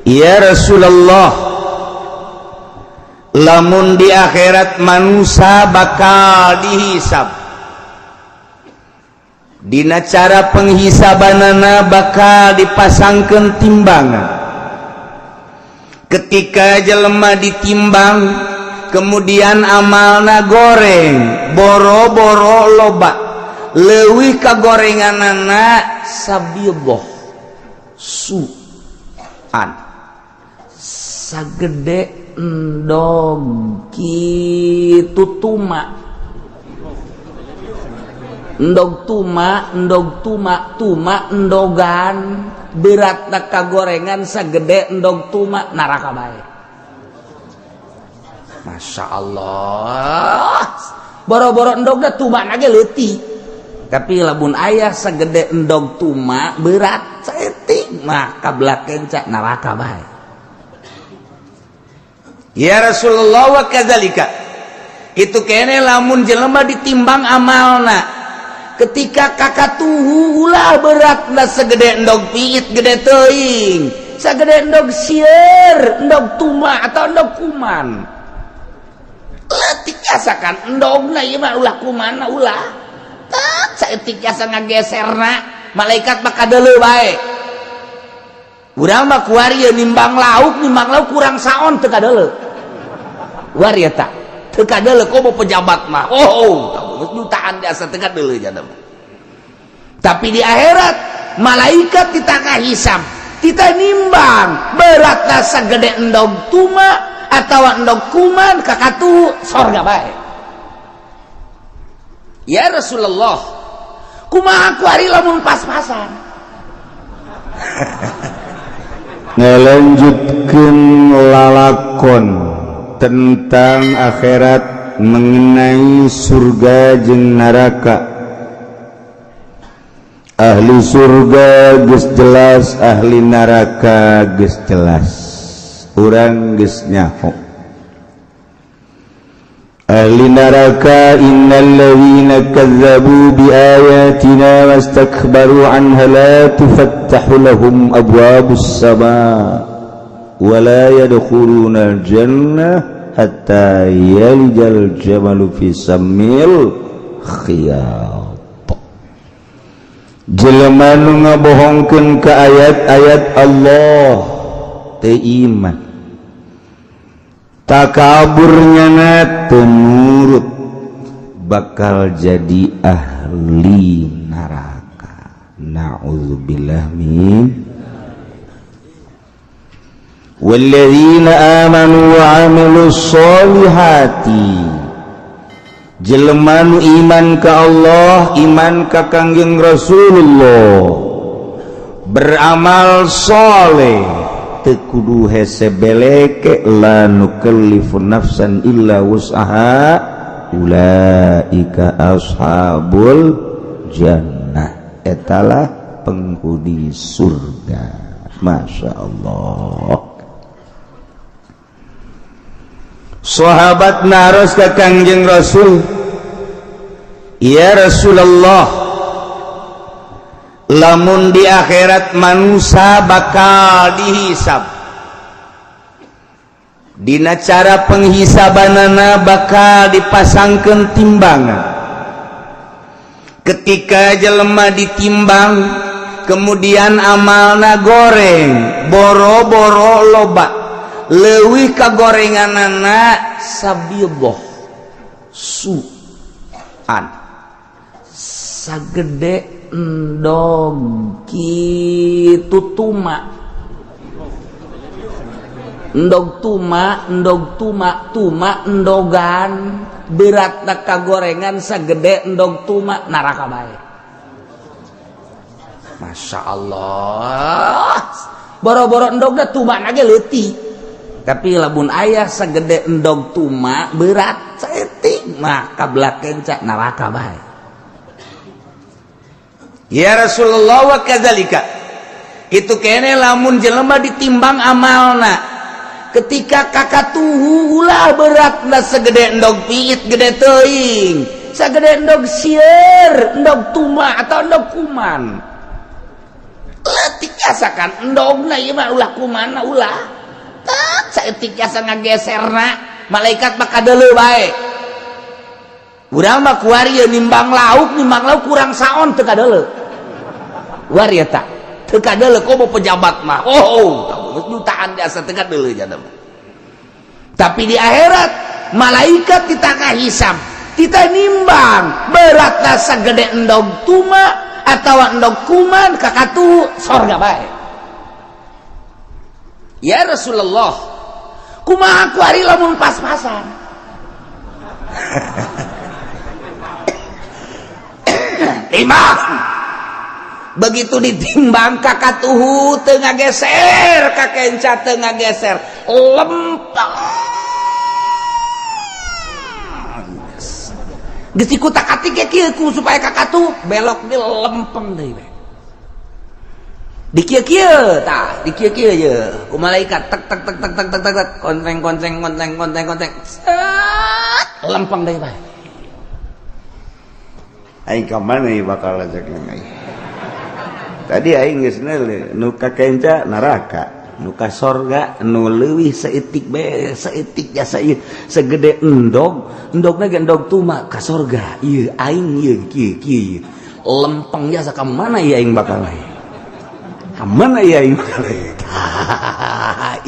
Ya Rasulullah, lamun di akhirat manusia bakal dihisab, dina cara penghisabanana bakal dipasangkan timbangan. Ketika jelema ditimbang, kemudian amalna goreng boro-boro loba, leuwih ka gorenganana sabidoh su'an, sagede endog kitu tuma, endog tuma, endog tuma, tuma endogan berat gorengan segede endog tuma, neraka bae. Masya Allah, boro-boro endogna, tuma ge leutik, tapi lamun aya segede endog tuma berat saeutik mah kabelah kenca, neraka bae. Ya Rasulullah, wa kadzalika, itu kene lamun jelema ditimbang amalna, ketika kakatuhu ulah beratna segede endog piit, gede teuing, segede endog sieur, endog tuma atau endog kuman, leutik asakan endogna ieu mah, ulah kumanna, ulah tak saeutik jasa ngageserna, malaikat mah kadeuleu bae. Urang mah kuari nimbang lauk, nimbang lauk kurang saon teu kadeuleu. Kuari eta teu kadeuleu, komo pejabat mah. Oh, jutaan jasa teu kadeuleu jana mah. Tapi di akhirat malaikat kita hisab, kita nimbang berat segede endog tuma atau endog kuman, kakatu sorga bae. Ya Rasulullah, kumaha kuari lamun pas-pasan? Ngelanjutkan lalakon tentang akhirat, mengenai surga jeung neraka. Ahli surga geus jelas, ahli neraka geus jelas, urang geus nyaho ahli neraka. Innalladzina kazzabu biayatina wastakbaru anha la tufattahu lahum abwabus sama wa la yadkhuluna al-jannah hatta yalijal jamalu fi sammil khiyat. Jelema nu ngabohongkeun ka ayat-ayat Allah, teu iman, takaburnya teu nurut, bakal jadi ahli neraka. Na'udzubillah min. Walladzina amanu wa amilus solihati, jelema nu iman ka Allah, iman ka Kangjeng Rasulullah, beramal soleh, teu kudu hese beleke, la nukallifu nafsan illa wus'aha, ulaika ashabul jannah, etalah penghuni surga. Masya Allah. Sahabat naros ke Kangjeng Rasul, "Ya Rasulullah, lamun di akhirat manusia bakal dihisab, dina cara penghisabanana bakal dipasangkan timbangan. Ketika jelema ditimbang, kemudian amalna goreng boro-boro loba, leuwih ka gorenganana sabidoh su'an, sagede endog kitu tuma, endog tuma, endog tuma, tuma endogan berat gorengan segede endog tuma, neraka bae. Masya Allah, boro-boro endogna, tuma ge leutik, tapi lamun aya segede endog tuma berat saeutik mah kabelah kenca, neraka bae. Ya Rasulullah, wa kadzalika, itu kene lamun jelema ditimbang amalna, ketika kakatuhu ulah beratna segede endog piit, gede teuing, sagede endog sieur, endog tuma atau endog kuman, leutik. Biasa kan endogna ieu mah ulah kumana, ulah tak saeutik jasa ngageserna, malaikat mah kadeuleu bae. Urang mah kuari ieu nimbang lauk, nimbang lauk kurang saon teu kadeuleu. Kuari eta teu kadeuleu, komo pejabat mah. Oh, jutaan jasa teu kadeuleu jana mah. Tapi di akhirat malaikat ditangah hisab, kita nimbang beratna sagede endog tuma atau endog kuman, kakatu sorga bae. Ya Rasulullah, kumaha kuari lamun pas-pasan? Timbang. Begitu ditimbang, kakatuhu teu ngageser, kakenca teu ngageser, lempeng. Geus dikutak-atik ge kieu ku supaya kakatuh belok di lempeng deui we. Di kieu-kieu tah, di kieu-kieu ye ku malaikat, tek tek tek tek tek tek tek, konteng konteng konteng konteng konteng, set, lempeng deui bae. Aing ka mana ieu bakal ajak aing? Tadi aing geus neuleuh nu ka kenca neraka, nu ka sorga nu leuwih saeutik bae, saeutik jasa ieu segede endog, endogna ge endog tuma ka sorga. Ieu aing ieu kieu kieu lempeng jasa, ka mana ieu aing bakal ieu? Ka mana ieu aing bakal ieu?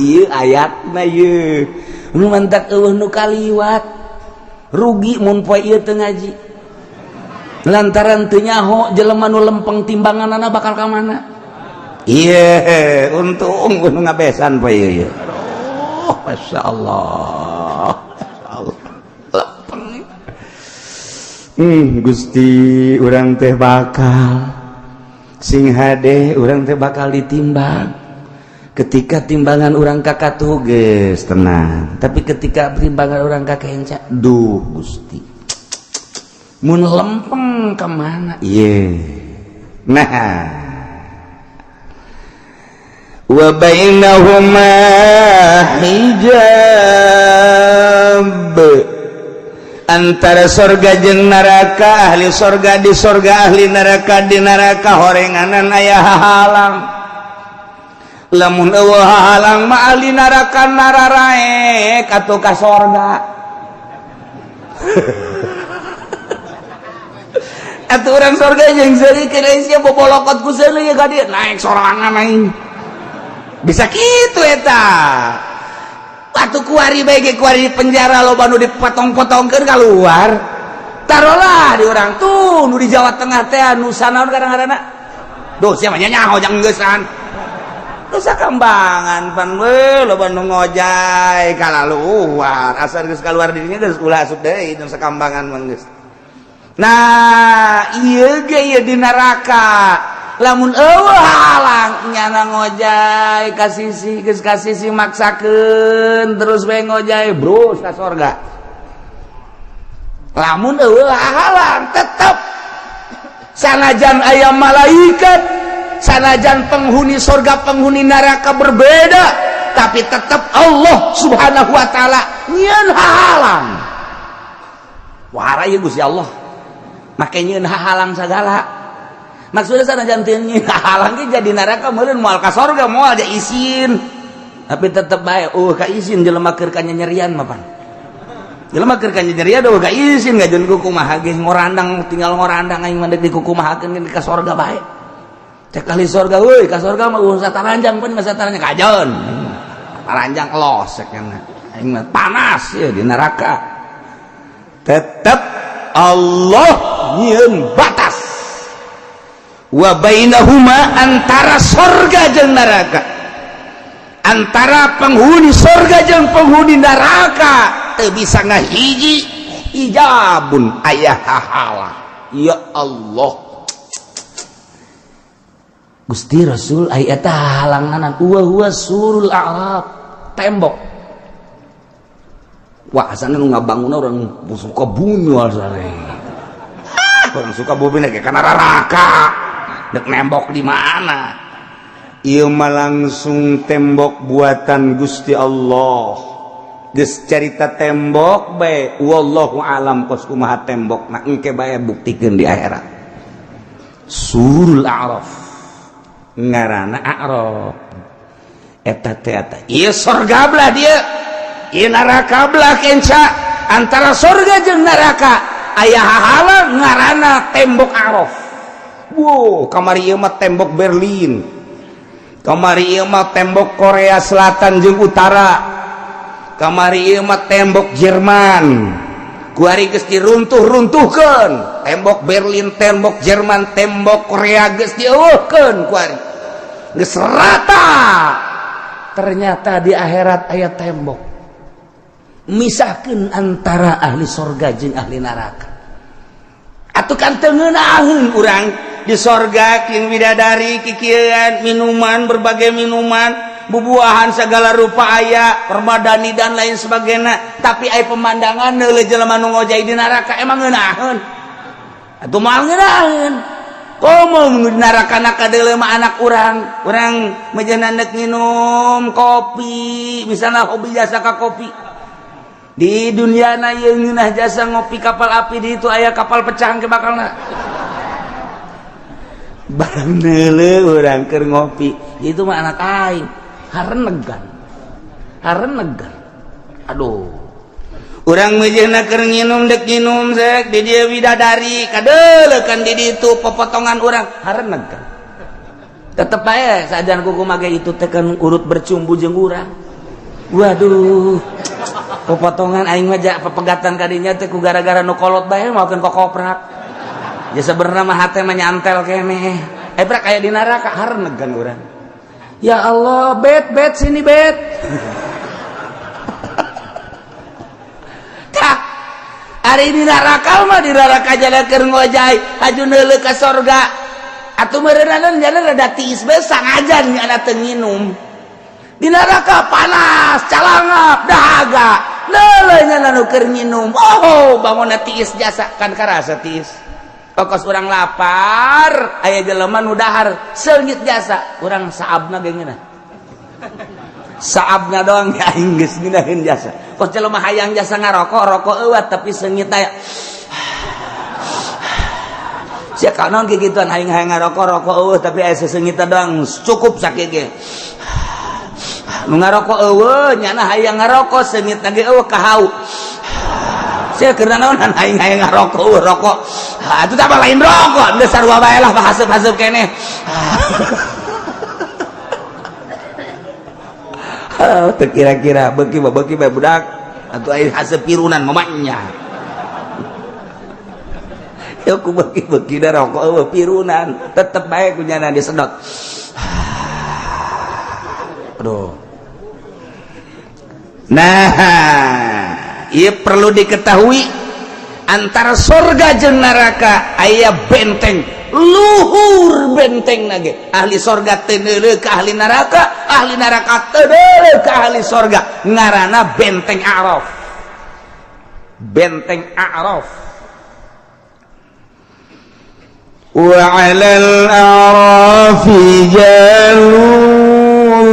Ieu ayatna ieu. Nu mantak eueuh nu kaliwat. Rugi mun poe ieu teu ngaji. Lantaran teu nyaho jelema nu lempeng timbanganana bakal ka mana. Iya, untung nu ngabesan poe ieu. Aduh, masyaallah. Masyaallah. Lempeng. Gusti, urang teh bakal sing hade, urang teh bakal ditimbang. Ketika timbangan urang kakatuh geus tenang, tapi ketika timbangan urang kakenca, duh Gusti. Mun lempeng ke mana? Iya. Nah, wa bainahuma hijab, antara sorga jeung neraka, ahli sorga di sorga, ahli neraka di neraka, horenganan aya hahalang. Lamun eueuh hahalang mah ahli neraka nararaek atuh ka sorga. Atuh urang sorga jeung seuri sia bobolokot ku seuri ka dieu naik sorangan aing. Bisa kitu eta. Atuh kuari bae ge kuari di penjara loba nu dipotong-potongkeun keluar. Tarolah di urang tuh nu di Jawa Tengah teh nu sanaon kadang-kadang. Duh sia mah nyaho jang geusan. Nusa Kambangan pan we loba nu ngojay kalaluar, asal geus kaluar dirinya geus ulah asup deui Nusa Kambangan mah geus. Nah, ieu ge ieu di neraka. Lamun eueuh halang nyana ngojay ka sisi, geus ka sisi maksakeun terus we ngojay bros ka sorga. Lamun eueuh halang tetep sanajan aya malaikat, sanajan penghuni sorga penghuni neraka berbeda, tapi tetap Allah Subhanahu wa taala nyieun halang. Wah, ieu Gusti Allah make nyieun halang sagala. Maksudnya sanajan teu nyieun halang ge jadi neraka meureun moal ka sorga, moal aja isin. Tapi tetep bae ka isin jelema keur kanyanyerian mah pan. Jelema keur kanyanyerian ka isin ngajeun ku kumaha ge ngorandang, tinggal ngorandang aing mah deuk dikukumahakeun ka sorga bae. Cek ahli sorga, euy ka sorga mah ulah taranjang pan, masa taranjang kajeun. Taranjang los cek aing mah panas ya di neraka. Tetep Allah nyieun batas. Wa bainahuma, antara sorga jeung neraka, antara penghuni sorga jeung penghuni neraka teu bisa ngahiji, hijabun aya hahala. Ya Allah Gusti Rasul, aya eta halanganan wa huwa surul a'raf, tembok. Wah, asana nu ngabangun orang suka bumi asane. Orang suka bumi ge kana neraka. Dek nembok di mana? Ieu mah langsung tembok buatan Gusti Allah. Geus carita tembok bae, wallahu alam kos kumaha tembok na, engke bae buktikeun di akhirat. Surul A'raf. Ngaranna A'raf. Eta teh eta. Ieu sorga belah dieu. Ieu neraka belah kenca. Antara sorga jeung neraka aya hahalang ngaranna tembok A'raf. Wow, kamari ieu mah tembok Berlin. Kamari ieu mah tembok Korea Selatan jeung Utara. Kamari ieu mah tembok Jerman. Kuari geus diruntuh-runtuhkeun. Tembok Berlin, tembok Jerman, tembok Korea geus dieuweuhkeun kuari. Geus rata. Ternyata di akhirat aya tembok. Misahkeun antara ahli sorga jeung ahli neraka. Atuh kan teu ngeunaheun urang di sorga jeung bidadari kikieuan minuman, berbagai minuman, bubuahan segala rupa aya, permadani dan lain sebagainya, tapi aya pemandangan neuleuh jelema nu ngojay di neraka, emang ngeunaheun? Atuh moal ngeunaheun. Komo nu di neraka na kadeuleuh mah anak urang, urang meujeuhna neuk nginum kopi, misalnya hobi jasa ka kopi. Di dunia na ieu ngeunah jasa ngopi kapal api, di itu aya kapal pecah ke bakalna. Barang neuleuh urang keur ngopi, itu mah anak aing, harenegan. Harenegan. Aduh. Urang meujeuhna keur nginum, dek nginum sek di dieu bidadari, kadeuleuh di ditu popotongan urang, harenegan. Tetep bae sajan kuku mage itu teh kan urut bercumbu jeung urang. Waduh. Popotongan aing mah ja pepegatan kadinya teh ku gara-gara nu kolot bae maokeun kokoprak. Ya sebenarnya mah hate mah nyantel keneh. Eh prak aya di neraka harenegan urang. Ya Allah, bet bet sini bet. Tah, ari di neraka mah di neraka jala keur ngojay, haju neuleuh ka sorga. Atuh meureunana jala rada tiis bae sangajan nyana teu nginum. Di neraka panas, calangap, dahaga. Neuleuh nyana nu keur nginum. Oh, bangunna tiis jasa kan karasa tiis. Kokos urang lapar, aya jelema nu dahar seungit jasa, urang saabna ge ngeunah. Saabna doang ya aing geus ngeunaheun jasa. Kos jelema hayang jasa ngarokok, rokok eueuh tapi seungit aya. Sia kanaon kikituan aing hayang ngarokok, rokok eueuh tapi aya seseungitna doang cukup sakieu ge. Nu ngarokok eueuh nyana hayang ngarokok seungitna ge eueuh kahau. Sia keur naonan aing hayang ngarokok eueuh rokok. Ha atuh tah lain rokok, geus sarua bae lah haseup-haseup keneh. Teu kira-kira beuki mah beuki bae budak. Atuh aing haseup pirunan mamanya. Ya ku beuki-beuki da rokok eueuh pirunan, tetep bae ku nyana disedot. Aduh. Nah, ieu perlu diketahui antara sorga jeung neraka aya benteng luhur benteng nage. Ahli sorga teu neuleuh ka ahli neraka teu neuleuh ka ahli sorga, ngaranna benteng A'raf. Benteng A'raf. Wa 'alal a'rafi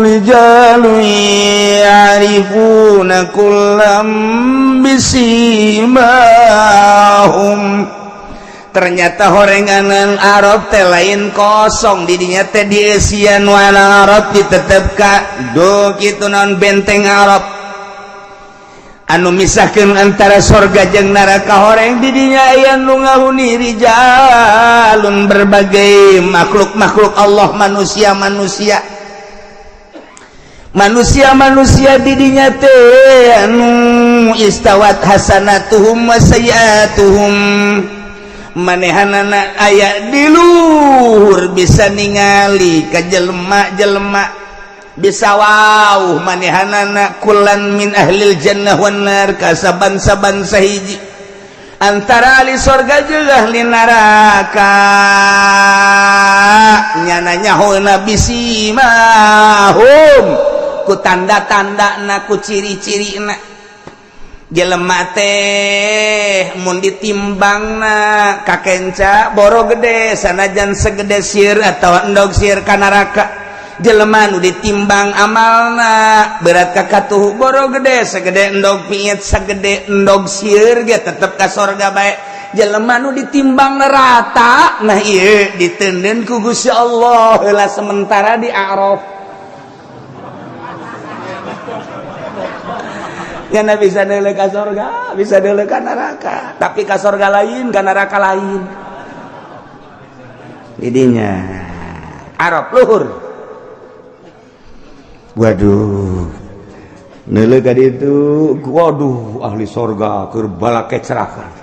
rijalun ya'rifuna kullam bisimahum. Ternyata horenganan Arab teh lain kosong, didinya teh dieusian wana Arab ditetep ka do kitu naon benteng Arab anu misahkeun antara sorga jeung neraka. Horeng didinya aya nu ngahuni rijalun, berbagai makhluk-makhluk Allah, manusia-manusia, manusia-manusia didinya teh anu istawat hasanatuhum wa sayyiatuhum, manehanana aya di luhur bisa ningali ka jelema-jelema, bisa wow manehanana kulan min ahlil jannah wan nar, ka saban-saban sahiji antara ahli sorga jeung ahli neraka, nyana nyahona bisimahum ku tanda-tanda na ku ciri-ciri na. Jelema teh mun ditimbangna kakenca boro gede sanajan segede sir atau endog sir ka neraka. Jelema nu ditimbang amalna berat ka katuhu boro gede segede endog piit segede endog sir ge tetep ka sorga bae. Jelema nu ditimbang rata, nah ieu diteundeun ku Gusti Allah heula sementara di Araf. Nyana bisa deuleu ka sorga, bisa deuleu ka neraka, tapi ka sorga lain, ka neraka lain. Didinya Araf luhur. Waduh, neuleuh ka ditu, waduh, ahli sorga keur balakecrakan.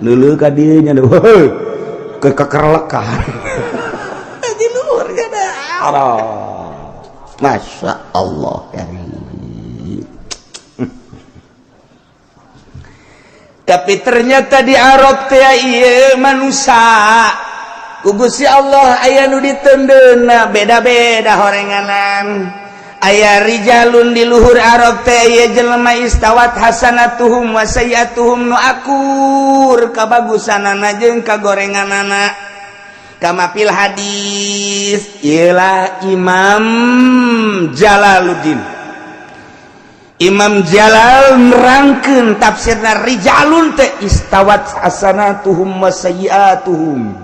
Neuleuh ka dieu nya, heuh, keur kekerlekan. Di luhur nya Araf. Masya Allah karim. Tapi ternyata di Arab teh ieu manusia ku Gusti Allah aya nu diteundeunna beda-beda horenganan. Aya rijalun di luhur Arab teh ieu jelema istawat hasanatuhum wa sayyiatuhum, nu akur kabagusanana jeung kagorenganana. Kama fil hadis, ialah Imam Jalaluddin. Imam Jalal nerangkeun tafsirna rijalun teh istawat hasanatuhum wa sayyiatuhum,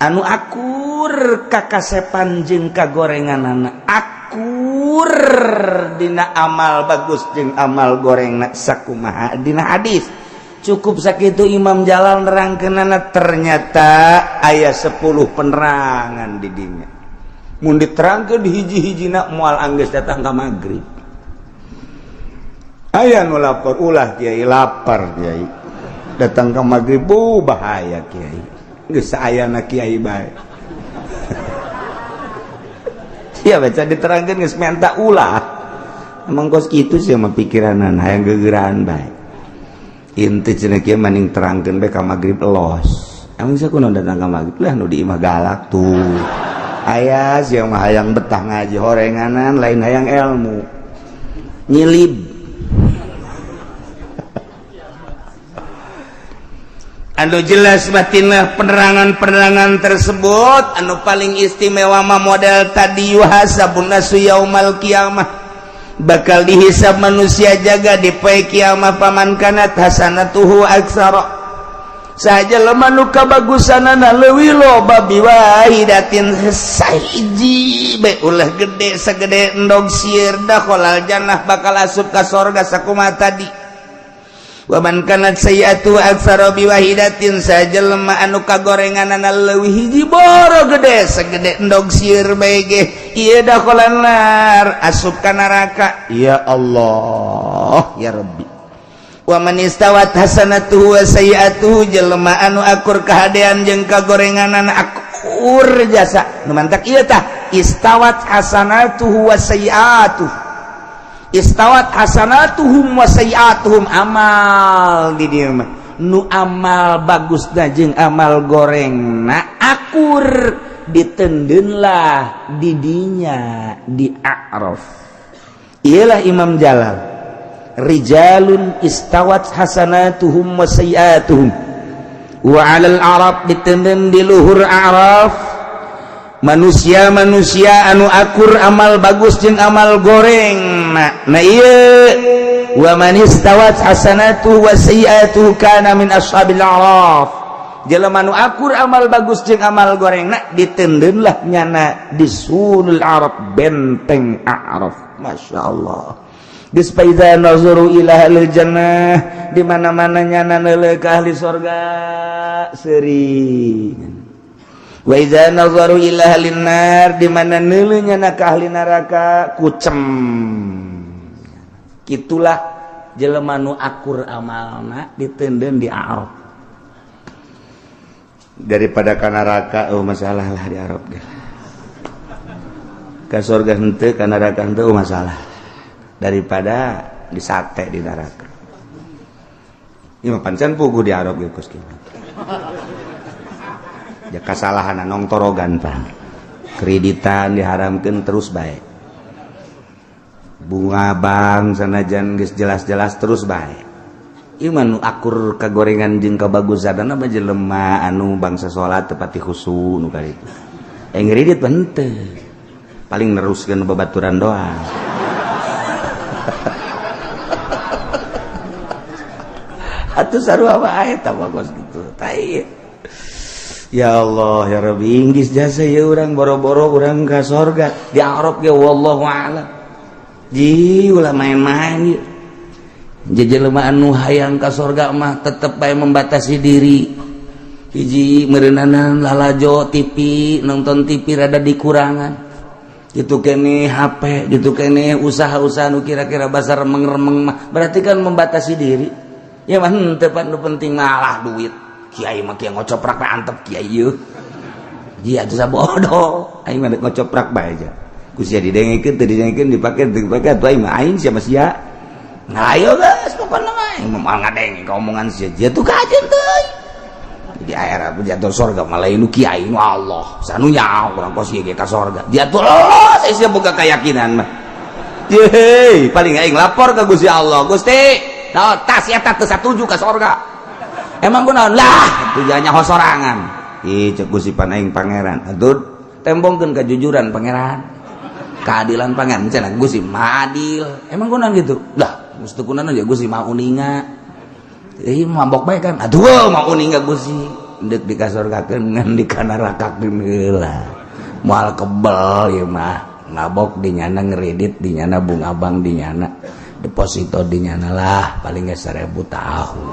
anu akur kakasepan jeung kagorenganana, akur dina amal bagus jeung amal gorengna sakumaha dina hadis. Cukup sakitu Imam Jalal nerangkeunana, ternyata aya 10 penerangan di dinya. Mun diterangkeun hiji-hijina moal anggeus datang ka magrib. Aya nu lapor, ulah kiai, lapar kiai. Datang ke magrib, bu bahaya kiai. Geus ayana kiai bae. Sia baca diterangkeun geus menta ulah. Emang kos kitu sih mah pikiranan hayang gegeraan bae. Inti cenah kieu maning terangkeun bae ka magrib los. Emang sia kunaon datang ka magrib lah nu di imah galak tuh. Aya sia mah hayang betah ngaji horenganan lain hayang ilmu. Nyilib. Anu jelas batinlah penerangan-penerangan tersebut. Anu paling istimewa mah model tadi yuhasabun nasu yaumal qiyamah, bakal dihisab manusia jaga di poe kiamah. Paman kanat hasanatuhu aksara, saja lemah nu kabagusanana leuwih loba biwahidatin sahiji bae ulah gede sagede endog sieur dakhalal jannah, bakal asup ka sorga sakumaha tadi. Waman kanat sayyi'atu aktsara biwahidatin, sajelema anu kagorenganana leuwih hiji boro gede sagede endog sieur bae ge ieu dakhalan nar, asup ka neraka. Ya Allah ya Rabbi. Wa man istawat hasanatuhu wa sayyi'atuhu, jelema anu akur kahadean jeung kagorenganana akur jasa nu mantak ieu tah istawat hasanatuhu wa sayyi'atuhu, istawat hasanatuhum wa sayyi'atuhum, amal di dieu mah nu amal bagusna jeung amal gorengna akur ditendeunlah di dinya di A'raf. Iyalah Imam Jalal, rijalun istawat hasanatuhum wa sayyi'atuhum. Wa 'alal arab, ditendeun di luhur A'raf manusia-manusia anu akur amal bagus jeung amal goreng. Nah ieu wa man istawat hasanatuhu wa sayyi'atuhu kana min ashabil a'raf, jelema nu akur amal bagus jeung amal goreng na ditendeunlah nyana di sulul Arab, benteng A'raf. Masya Allah. Geus faida nazaru ila ahlil jannah, di mana-mana nyana neuleuh ka ahli sorga seuri. Wa iza nazaru ila ahlin nar, di mana neuleuh nyana ka ahli neraka kucem. Kitulah jelema nu akur amalna ditendeun di Arab. Daripada ka neraka, oh masalah lah di Arab ge. Ka sorga henteu, ka neraka henteu, oh masalah. Daripada disate di neraka. Ieu mah pancen puguh di Arab ge kos kieu. Ya kasalahan nongtorogan pan. Kreditan diharamkeun terus bae. Bunga bank sanajan geus jelas-jelas terus bae. Ieu mah nu akur kagorengan jeung kabagusanana mah jelema anu bangsa salat tepati khusu nu kaditu. Ngredit mah henteu. Paling neruskeun babaturan doang. Atuh sarua wae eta mah kos kitu. Tai. Ya Allah ya Rabbi, inggis jasa ya urang boro-boro urang ka sorga di Arab ge wallahu a'lam. Ji ulah main-main ieu. Jelema anu hayang ka sorga mah tetep bae membatasi diri. Hiji meureunanan lalajo TV, nonton TV rada dikurangan. Gitu kene HP, gitu kene usaha-usaha nu kira-kira basa remeng-remeng mah berarti kan membatasi diri. Ya mah henteu pan nu penting malah duit. Kiai mah kieu ngocoprak bae antep kiai ieu. Dia atuh sabodo, aing mah ngocoprak bae aja. Ku sia didengekeun teu didengekeun dipake teu dipake atuh aing mah aing sia mah sia. Nah ayo geus pokona mah aing mah moal ngadenge ka omongan sia. Dia tuh kajen teuing. Di akhirat jatuh sorga malah nu kiai nu Allah. Sanu nyaho urang kos ieu ge ka sorga. Jatuh Allah saya boga keyakinan mah. Yeay, paling aing lapor ke Gusti Allah. Gusti, nah, tas eta teu satuju ka sorga. Emang kunaon lah, tujuannya sorangan. Ih, cek Gusti pan aing pangeran. Atuh tembongkeun kejujuran pangeran. Keadilan pangeran cenah Gusti mah adil. Emang kunaon gitu? Lah, mesti kunaon ya Gusti mah uninga. Ih, mabok bae kan. Aduh, mah uninga Gusti. Ndek dikasorgakeun ngan dikanarakakeun heula. Moal kebel ieu mah. Ngabok di nyana ngeredit di nyana bunga bank di nyana deposito di nyana lah paling ge 1000 tahun.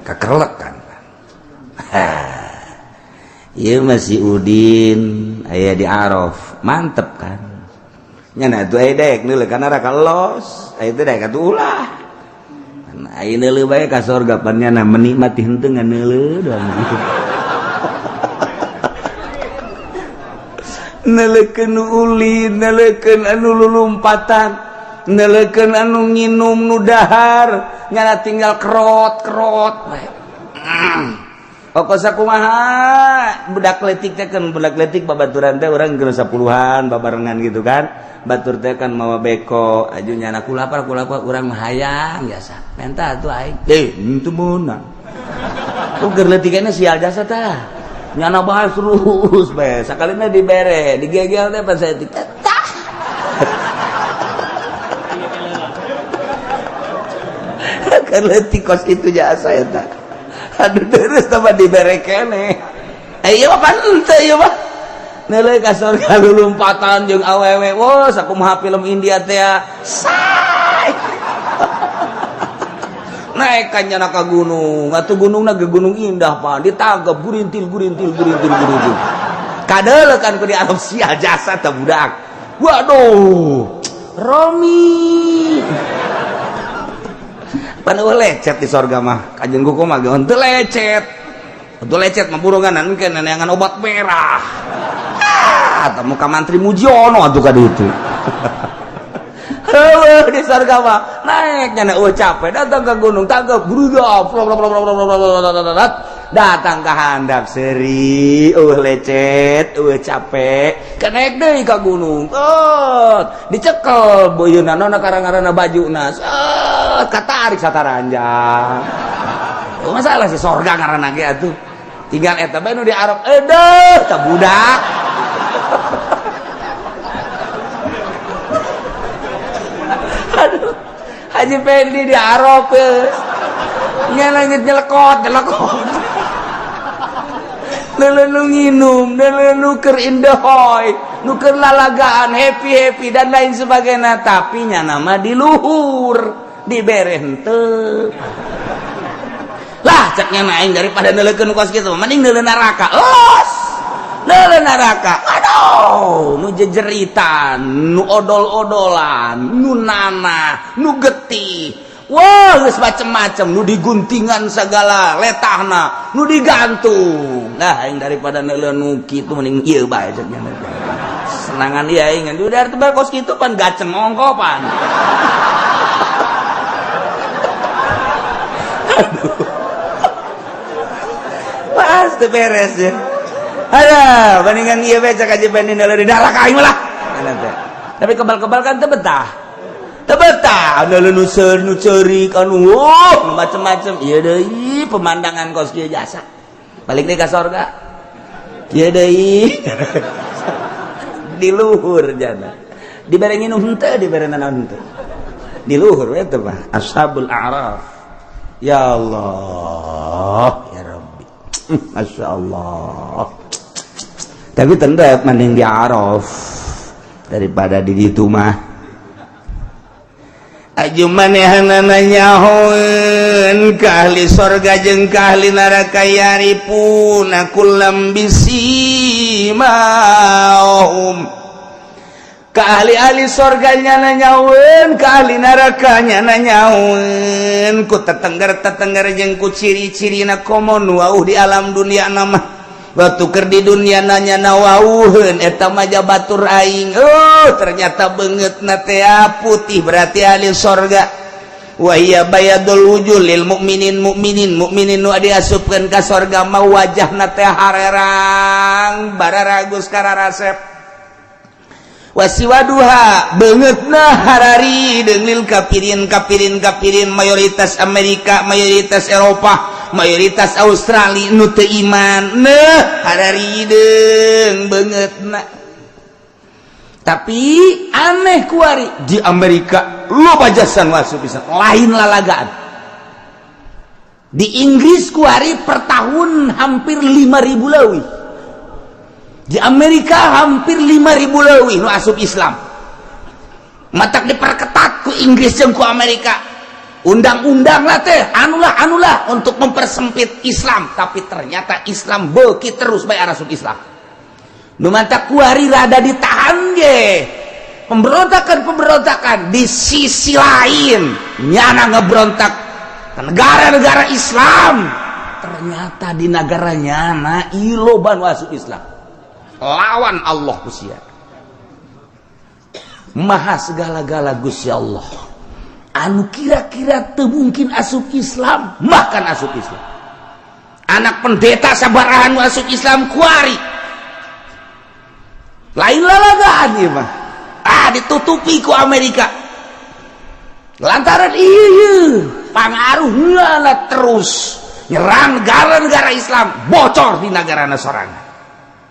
Kakerlek kan. Ieu masih Udin aya di Araf, mantep kan. Nyana atuh aya daek neuleuh ka neraka los, aya teh daek atuh ulah. Aya neuleuh bae ka sorga pan nyana menikmati henteu ngan neuleuh doang gitu. Neuleukeun nu ulin, neuleukeun anu lulumpatan, neuleukeun anu nginum nu dahar, nyana tinggal kerot-kerot bae. Pokok sakumaha budak letik teh kan budak letik babaturan teh urang geus 10-an babarengan gitu kan. Batur teh kan mawa beko aju nyana kulapar kulapar urang mah hayang jasa. Menta atuh aing. Eh, henteu meunang. Keur leutikana sial jasa tah. Nyana bae terus bae. Sakalina dibere, digegel teh pas saya tah. Keur leutik kos kitu jasa eta. Aduh terus tambah dibere keneh. Eh ieu mah pan henteu ieu mah. Neuleuh ka sorga lulumpatan jeung awewe. Wah, sakumaha film India teh. Say. Naik ka nyana ka gunung. Atuh gunungna ge gunung indah pan. Ditangkep gurintil gurintil gurintil gurintil. Kadeuleuh kan ku di Arab sia jasa teh budak. Waduh. Romi. Pan eueuh lecet di sorga mah. Kajeun kuku mah ge henteu lecet. Henteu lecet mah burungan engke neneangan obat merah. Ah, temu ka mantri Mujiono atuh ka ditu. Heueuh di sorga mah naik nyana eueuh capek datang ke gunung tangkep bruda datang ka handap seuri eueuh lecet eueuh capek kenaik deui ka gunung dicekel beuyeuna nona karang-karana bajuna katarik sataranjang. Masalah si sorga ngaranna ge atuh tinggal eta bae nu di Arab edeuh ta budak. Aduh, Haji Pendi di Arab nyelengit nyelekot nyelekot nu nginum, nu keur indahoy, nu keur lalagaan, happy-happy dan lain sebagainya, tapi nya nama di luhur, dibere henteu. Lah ceknya aing daripada neuleukeun kos kitu, mending neuleuh neraka. Los. Neuleuh neraka. Aduh, nu jejeritan, nu odol-odolan, nu nanah, nu getih. Wah, geus macem-macem, nu diguntingan segala letahna, nu digantung. Nah, aing daripada neuleuh nu kitu mending ieu bae cek nya. Senangan ieu aing ngan udah tebal kos kitu pan gaceng ongkopan. Aduh. Pas teu beres ya. Aduh, bandingan ieu bae cek aja banding neuleuh di neraka aing lah. Tapi kebal-kebal kan teu betah. Betah, nu nu ceurik anu macem-macem. Ieu deui pemandangan kos kieu jasa. Balik deui ka sorga. Ieu deui. Di luhur jana. Dibere nginum henteu, dibere naon henteu. Di luhur we teh mah ashabul a'raf. Ya Allah, ya Rabbi, Masya Allah. Tapi tetap mending di Araf daripada di ditu mah. Aju manehanana nyahoeun ka ahli sorga jeung ka ahli neraka, ya'rifuna kullam bisimahum. Ka ahli-ahli sorga nyana nyahoeun, ka ahli neraka nyana nyahoeun ku tetengger-tetengger jeung ku ciri-cirina. Komo nu wauh di alam dunia nama, waktu keur di dunia nanya wauheun, eta mah batur aing, oh ternyata beungeutna teh putih, berarti ahli sorga. Wa hiya bayadul wujuh lil mukminin. Mukminin mukminin nu diasupkeun ka sorga mah wajahna teh harerang, bararagus, kararasep. Wasiwaduha, beungeutna hararideung, lil kafirin. Kafirin kafirin mayoritas Amerika, mayoritas Eropa, mayoritas Australia nu teu iman. Nah, hararideung beungeutna. Tapi aneh, kuari di Amerika loba jasa masuk bisa lain lalagaan. Di Inggris kuari per tahun hampir 5000 leuwih, di Amerika hampir 5000 leuwih nu asup Islam. Matak diperketat ku Inggris jeung ku Amerika undang-undang lah teh, anulah anulah untuk mempersempit Islam. Tapi ternyata Islam beuki terus bae asup Islam. Nu matak kuari rada ditahan ge pemberontakan-pemberontakan. Di sisi lain nyana ngebrontak ke negara-negara Islam, ternyata di negara nyana loba nu asup Islam lawan Allah. Gusti Maha segala-gala, Gusti Allah anu kira-kira teu mungkin asup Islam bahkan asup Islam. Anak pendeta sabarahan asup Islam kuari. Lain lalagaan ieu mah. Ah, ditutupi ku Amerika lantaran iya pangaruh lah terus nyerang negara-negara Islam, bocor di negara sorangan.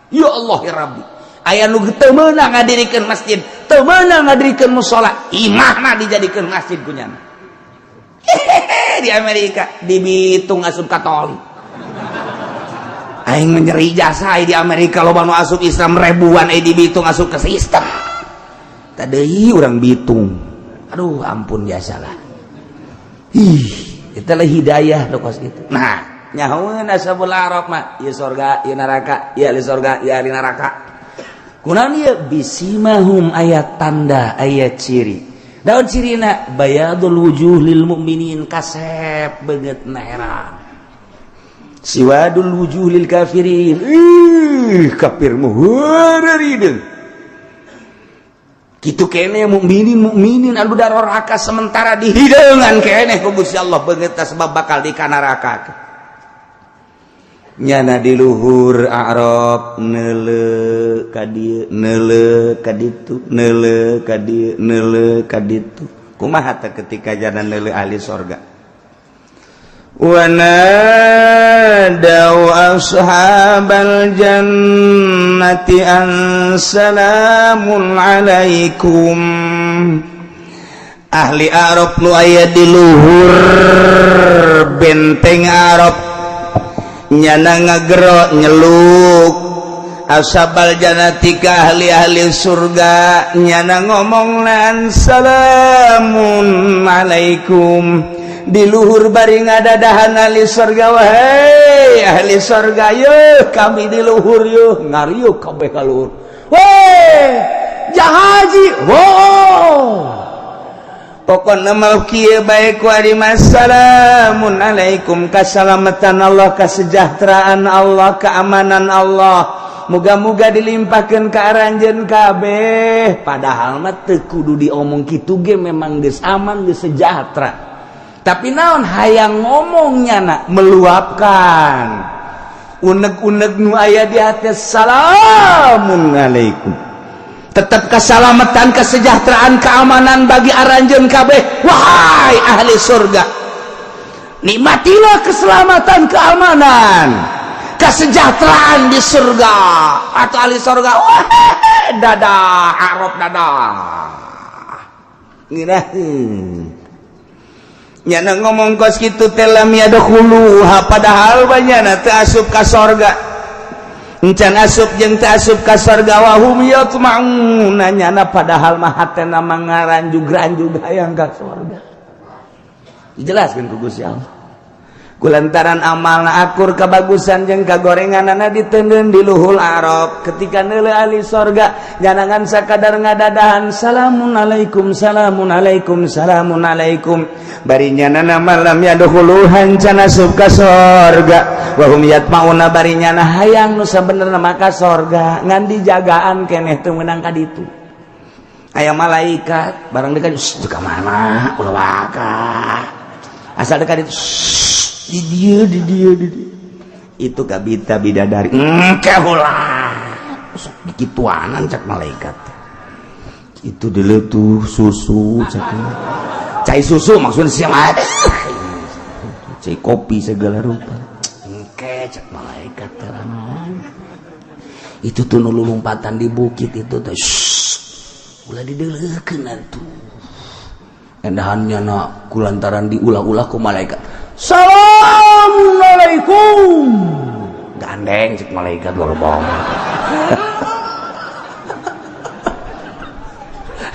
Ya Allah, ya Rabbi, aya nu teu meunang ngadirikeun masjid, teu meunang ngadirikeun musala, imahna dijadikeun masjid ku nyana. Di Amerika dibitung asup Katolik. Aing menyeri jasa di Amerika loba nu asup Islam ribuan, eh dibitung asup ke sistem tadi orang Bitung. Aduh, ampun jasa lah. Ih, itulah hidayah lo kos gitu. Nah, nyahoeun ashabul araf mah ieu sorga, ieu neraka, ieu ahli sorga, ieu ahli neraka. Kunaon ieu? Bisimahum, aya tanda, aya ciri. Daun cirina bayadul wujuh lil mukminin, kasep beungeutna herang. Siwadul wujuh lil kafirin, ih kafir mah heureurideung. Kitu kene mukminin mukminin anu daroraka sementara dihideungan keneh ku Gusti Allah beungeutna sebab bakal di neraka. Nyana di luhur A'raf neuleu ka dieu, neuleu ka ditu, neuleu ka dieu, neuleu ka ditu. Kumaha teh ketika jana neuleu ahli sorga? Wanadau ashabal jannati an salamun alaikum. Ahli Arab nu aya di luhur benteng Arab nyana ngagero nyeluk ashabal jannati ka ahli-ahli surga. Nyana ngomong lan salamun alaikum di luhur bari ngadadahan ahli surga. Wahai ahli surga, yeuh kami di luhur, yeuh ngariuk kabeh ka luhur. Weh jahaji, wow, pokokna mau kieu bae ku ari salamun alaikum, kasalamatan Allah, kesejahteraan Allah, keamanan Allah, muga-muga dilimpahkeun ka aranjeun kabeh. Padahal mah teu kudu diomong kitu ge memang geus aman, geus sejahtera, tapi naon hayang ngomongnya nak meluapkan unek-unek nu aya di hati. Salamun alaikum, tetap keselamatan, kesejahteraan, keamanan bagi aranjeun kabeh. Wahai ahli surga, nikmatilah keselamatan, keamanan, kesejahteraan di surga. Atau ahli surga, wah dadah Arab, dadah. Ngeunaheun. Nyana ngomong kos kitu teh lam yadkhuluha, padahal banyana teu asup ka sorga, encan asup jeung teu asup ka sorga. Wahum yatma'una, nyana padahal mah hatena mangaranjug-ranjug hayang ka sorga. Dijelaskeun ku Gusti Allah, kulantaran amalna akur kebagusan jeung kagorenganana diteundeun di luhul Arab. Ketika neuleuh ahli sorga, jangan sakadar ngadadahan, "Salamun alaikum, salamun alaikum, salamun alaikum." Bari nyana lam yadkhuluha, can asup ka sorga. Wahum yatmauna, bari nyana hayang nu sabenerna maka sorga, ngan dijagaan keneh teu meunang ka ditu. Aya malaikat barang dekat ka mana, ulah waka asal dekat itu, di dia, di dia, di dia itu kabita bidadari engke ulah sok dikituanan. Cak malaikat itu dulu tuh susu, cak cai susu, maksudnya siang ada cai kopi segala rupa. Engke, cak malaikat terangan itu tuh nu lompatan di bukit itu tuh, ulah dideleukeun atuh. Endahannya nak kulantaran diulah-ulah ku malaikat, "Assalamualaikum," gandeng cek malaikat luar bawah.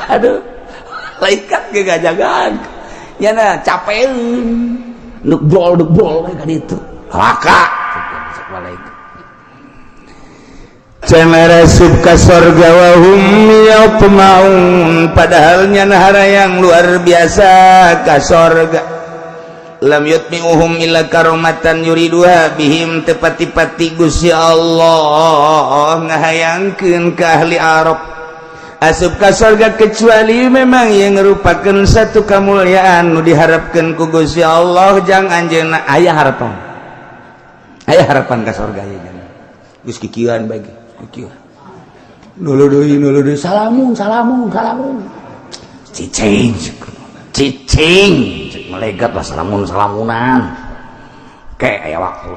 Aduh, malaikat ge gajagaan nyana capeun nuk brol nuk brol kan itu laka cek malaikat. Cenah asup ka sorga wahum yatmaun, padahal nyana harayang luar biasa ka sorga. Lam yutmi'uhum illa karomatan yuriduha bihim, tepati-pati Gusti Allah ngahayangkeun ka ahli Arab asup ka sorga kecuali memang yang merupakan satu kemuliaan nu diharapkeun ku Gusti Allah jang anjeunna. Aya harapan, aya harapan ka sorga ieu geus kikieuan bae, kikieuan nulu deui, nulu deui, salamun, salamun, salamun, cicing cicing cek malaikat lah, salamun salamunan kayak aya waktu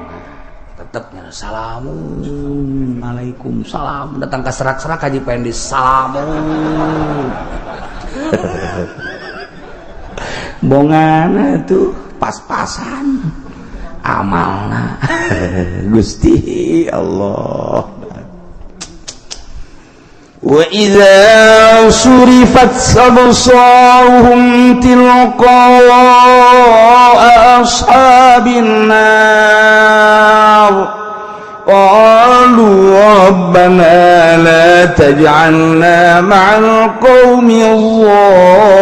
tetepnya salamun alaikum salam. Datang ke serak-serak Haji Pendi, salamun bongan tuh pas-pasan amalna. Gusti Allah. وإذا صرفت أبصارهم تلقاء أصحاب النار قالوا ربنا لا تجعلنا مع القوم الظالمين.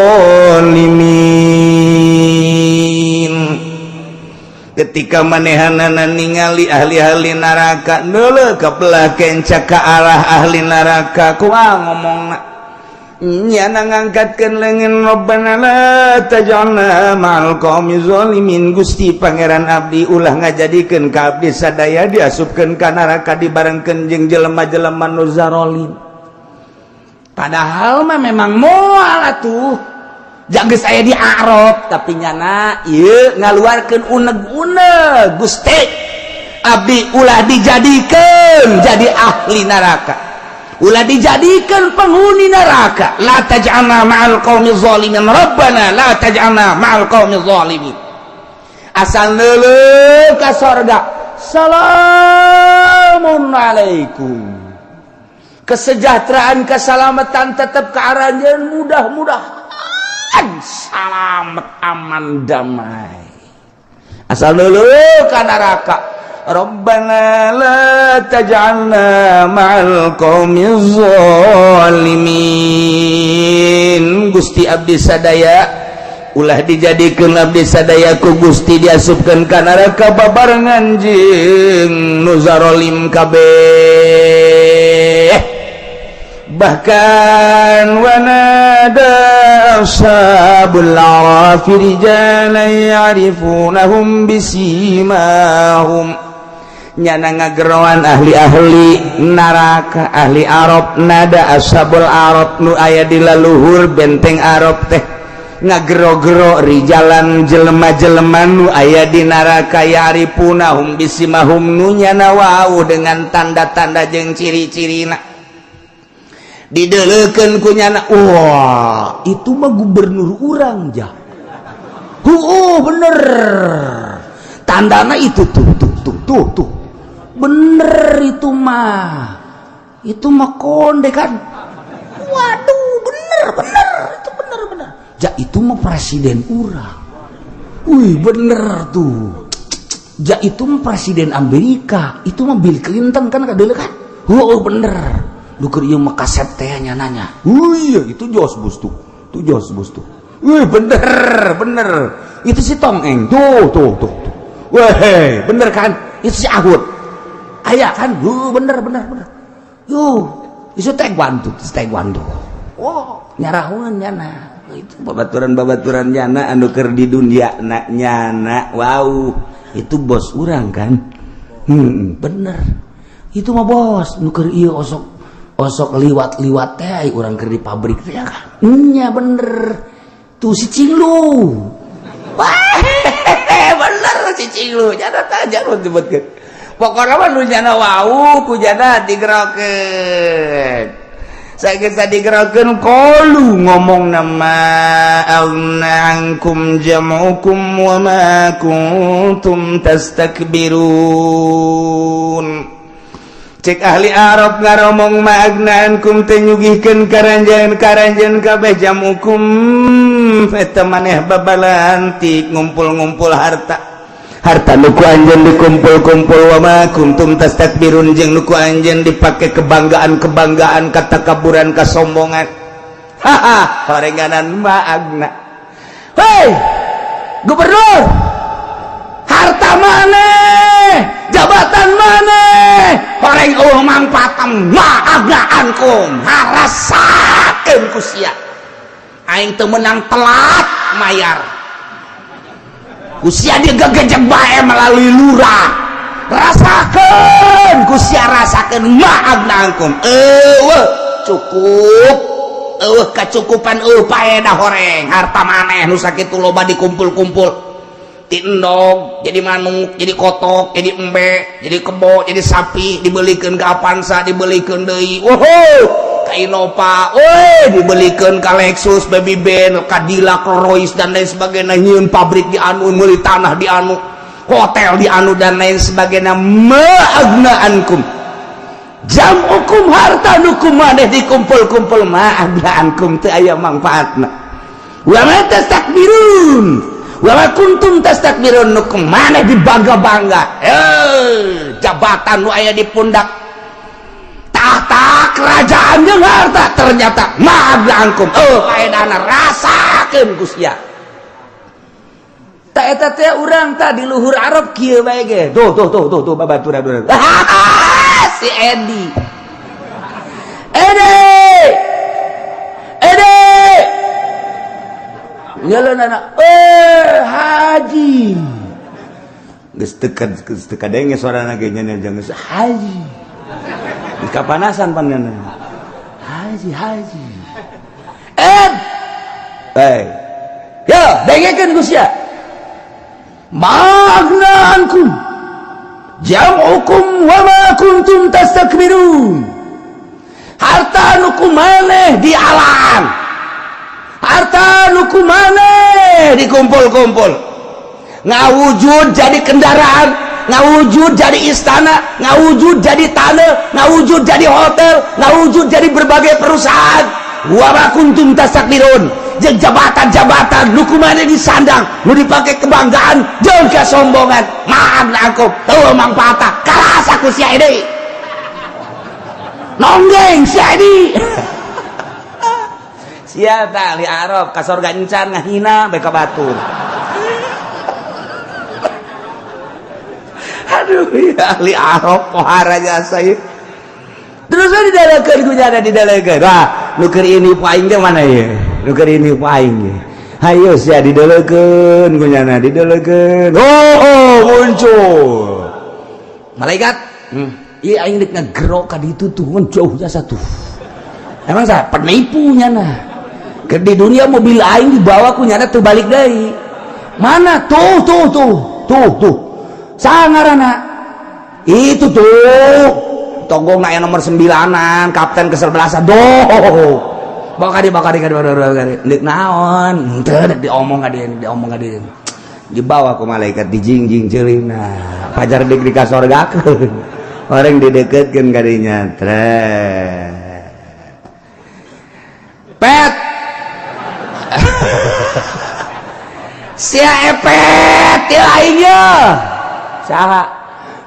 Ketika manehanana ningali ahli-ahli neraka neuleuh ka belah kenca ka arah ahli neraka, kumaha ngomongna? Nyana ngangkatkeun leungeun, "Rabbana la taj'alna ma'al qaumi zalimin." Gusti Pangeran abdi, ulah ngajadikeun ka abdi sadaya diasupkeun ka neraka dibarengkeun jeung jelema-jelema nu zarolim. Padahal mah memang moal atuh geus aya di Arab, tapi nyana ieu ngaluarkeun uneg-uneg, "Gusti abdi, ulah dijadikeun jadi ahli neraka, ulah dijadikan penghuni neraka. La taj'alna ma'al qaumi zalimin, rabbana la taj'alna ma'al qaumi zalimin." Asal neuleuh ka sorga, salamun alaikum, kesejahteraan, keselamatan tetap ke arahnya, mudah-mudahan salamet, aman, damai. Asal dulu ka neraka, "Rabbana la taj'alna ma'al qaumi zalimin." Gusti abdi sadaya, ulah dijadikeun abdi sadaya ku Gusti diasupkeun ka neraka babarengan jeung nu zarolim kabeh. Bahkan wanada ashabul a'rafi rijalan ya'rifunahum bisimahum, nyana ngageroan ahli-ahli neraka, ahli Arab, nada ashabul Arab nu aya di laluhur benteng Arab teh ngagero-gero rijalan, jelema-jelema nu aya di neraka, ya'rifunahum bisimahum, nu nyana wau dengan tanda-tanda jeung ciri-cirina. Dideleukeun ku nyana, "Wah, itu mah gubernur urang jah." Heuh, bener. Tandana itu tuh tuh tuh tuh tuh. Bener itu mah. Itu mah konde kan. Waduh, bener bener itu bener bener. Ja itu mah presiden urang. Wih, bener tuh. Ja itu mah presiden Amerika, itu mah Bill Clinton kan kadeuleu kan. Heuh, bener. Lu keur ieu mah kaset teh nya nanya. Wih, itu Jos Bus tuh. Tuh Jos Bus tuh. Wih, bener bener. Itu si Tong Eng. Tuh tuh tuh tuh. Weh, bener kan? Itu si Ahud. Aya kan? Huh, bener bener bener. Yuh, itu taekwondo, taekwondo. Oh, nyarahun nyana. Itu babaturan-babaturan nyana anu keur di dunia na nyana. Wow, itu bos urang kan? Bener. Itu mah bos, nu keur ieu osok osok liwat-liwat teh urang keur di pabrik teh kan. Nya bener. Tuh si Cinglu. Wah, bener si Cinglu. Nyana tah jangan disebutkeun. Pokoknya mah nu nyana wau ku nyana digerokeun. Sageus digerokeun qalu ngomong nama aghna ankum jam'ukum wa ma kuntum tastakbirun. Cek ahli Arab ngaromong ma aghna ankum teu nyugihkeun karanjeun kabeh jam'ukum eta maneh babalantik ngumpul-ngumpul harta harta nu ku anjeun dikumpul-kumpul wa ma kuntum tastakbirun jeung nu ku anjeun dipake kebanggaan-kebanggaan katakaburan kasombongan. Haha, horenganan ma aghna. Hei, gubernur, harta maneh, jabatan maneh, horeng eueuh mangpaatna ma aghna ankum, harasakeun ku sia. Aing teu meunang telat mayar. Ku sia digegejek bae melalui lurah. Rasakeun ku sia, rasakeun ma aghna ankum. Eueuh cukup. Eueuh kacukupan, eueuh paedah horeng harta maneh nu sakitu loba dikumpul-kumpul. Ti endog jadi manuk, jadi kotok, jadi embe, jadi kebo, jadi sapi, dibelikeun ke Avanza, dibelikeun deui. Wow, ka Innova, woi, dibelikeun ka Lexus, Baby Benz, Cadillac, Rolls dan lain sebagainya, nyieun pabrik di anu, meuli tanah di anu, hotel di anu dan lain sebagainya. Ma aghna ankum jam'ukum, harta nu ku maneh dikumpul-kumpul, ma aghna ankum, teu aya mangfaatna. Wa ma tastakbirun wa ma kuntum tastakbirun, nu ku maneh dibangga-bangga, jabatan nu aya di pundak, tahta kerajaan jeung harta, ternyata ma aghna ankum, oh paedahna, rasakeun ku sia. Ta eta teh urang tah di luhur Arab kieu bae ge. Tuh tuh tuh tuh tuh babaturan. Si Edi, Edi, Edi. Jalan anak, eh, haji. Geus teu geus teu kadenge suarana ge nya, jangan geus haji. Geus kapanasan pan nya. Haji, haji. Ed. Hey. Ya, dengekeun ku sia. Ma aghna ankum jam'ukum wa ma kuntum tastakbirun. Harta nu ku maneh dialaan, harta nu ku maneh dikumpul-kumpul, ngawujud jadi kendaraan, ngawujud jadi istana, ngawujud jadi tanah, ngawujud jadi hotel, ngawujud jadi berbagai perusahaan. Wa ma kuntum tastakbirun, jeung jabatan-jabatan nu ku maneh disandang, nu dipake kebanggaan jeung kesombongan, ma aghna ankum, teu mangfaatna, karasa ku sia ini, nonggeng sia ini. Sia tah ahli Arab ka sorga encan, ngahina bae ka batur. Aduh, ya ahli Arab pohara jasa ieu. Terus we didalekeun ku nyana, didalekeun. Wah, nu keur ini aing teh mana ieu? Nu keur ini aing ge. Hayo sia didalekeun ku nyana, didalekeun. Oh, oh, muncul. Malaikat. Ieu aing deuk ngagerok ka ditu tuh, ngan jauh jasa tuh. Emang saya penipu nyana. Ke di dunia mobil aing dibawa ku nyana tuh balik deui. Mana? Tuh tuh tuh. Tuh tuh. Sangarana. Itu tuh. Tonggong aya nomor 9-an, kapten kesebelasan. Doh. Bawa ka dieu, bawa ka dieu, bawa ka dieu. Deuk naon? Henteu deuk diomong ka dieu, diomong ka dieu. Dibawa ku malaikat, dijingjing ceulina. Pajar deuk dikasorgakeun. Orang dideketkeun ka dinya. Tret. Pet. Sia epet ti aing ye. Saha?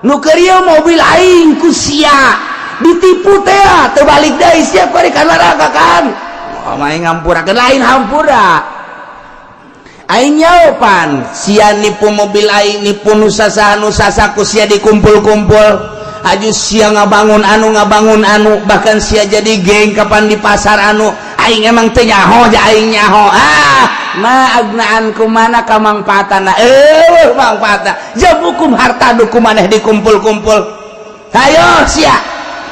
Nu keur ieu mobil aing ku sia. Ditipu teh teu balik deui sia ku ka neraka kan. Oh, aing ngampurakeun lain hampura. Aing nyaopan sia nipu mobil aing, nipu nu sasaha nu sasa ku sia dikumpul-kumpul. Aju sia ngabangun anu ngabangun anu, bahkan sia jadi geng kapan di pasar anu aing emang teu nyaho ja aing nyaho. Ah, ma agnaan kumana kamangpaatana, mangpaatna jam hukum harta nu kumaneh dikumpul-kumpul. Hayo sia,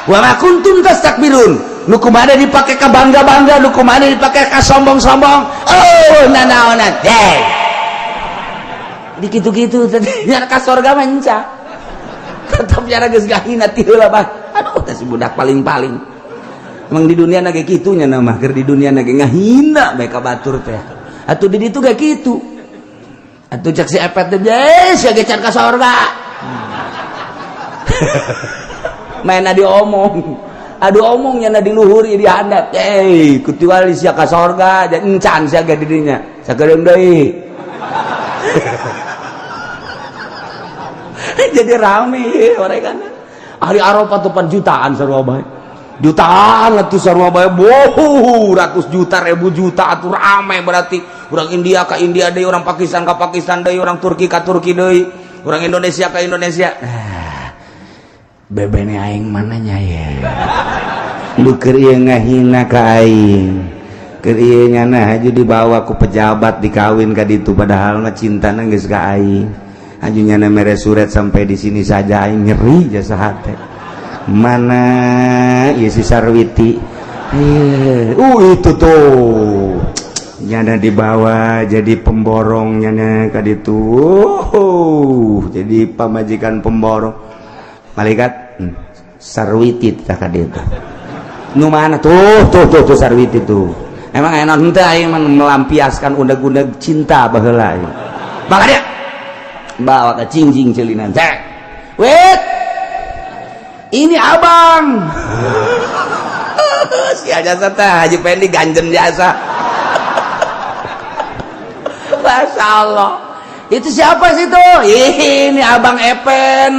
wa ma kuntum tastakbirun, nu kumaneh dipake ka bangga-bangga, nu kumaneh dipake ka sombong-sombong. Oh, nanaonan deh di kitu-kitu teh nya ka sorga mah enca tetep nyara geus gahina ti heula bah. Aduh teh si budak paling-paling emang di dunia na ge kitu nya mah, keur di dunia na ge ngahina bae ka batur teh. Atuh di ditu ge kitu atuh cek si epet teh, sia ge can ka sorga. Maena diomong, aduh omongnya na diluhuri di handap, kecuali sia ka sorga encan sia ge di dinya sakedeung deui. Jadi rame orang kan ahli Arafah tuh pan jutaan sarua bae, jutaan atuh sarua bae, boh ratus juta ribu juta atuh rame. Berarti orang India ka India deui, orang Pakistan ka Pakistan deui, orang Turki ka Turki deui, orang Indonesia ka Indonesia. Bebene aing mana nya ye? Lu keur ieu ngahina ka aing. Keur ieu nyana haju dibawa ku pejabat dikawin ka ditu, padahal mah cintana geus ka aing. Haju nyana mere surat sampai di sini saja, aing nyeri jasa hate. Mana ieu si Sarwiti? Itu tuh. Nyana dibawa jadi pemborong nyana ka ditu. Jadi pamajikan pemborong. Malaikat Sarwiti tah ka ditu. Nu mana tuh tuh tuh tuh Sarwiti tuh. Emang enak henteu aing mah melampiaskan undeg-undeg cinta baheula ieu. Bawa dia. Bawa ka cingjing ceulina. Cek. Wait. Ini abang. Si jasa teh Haji Pendi ganjen jasa. Masya Allah. Itu siapa sih tuh? Ini abang Epen.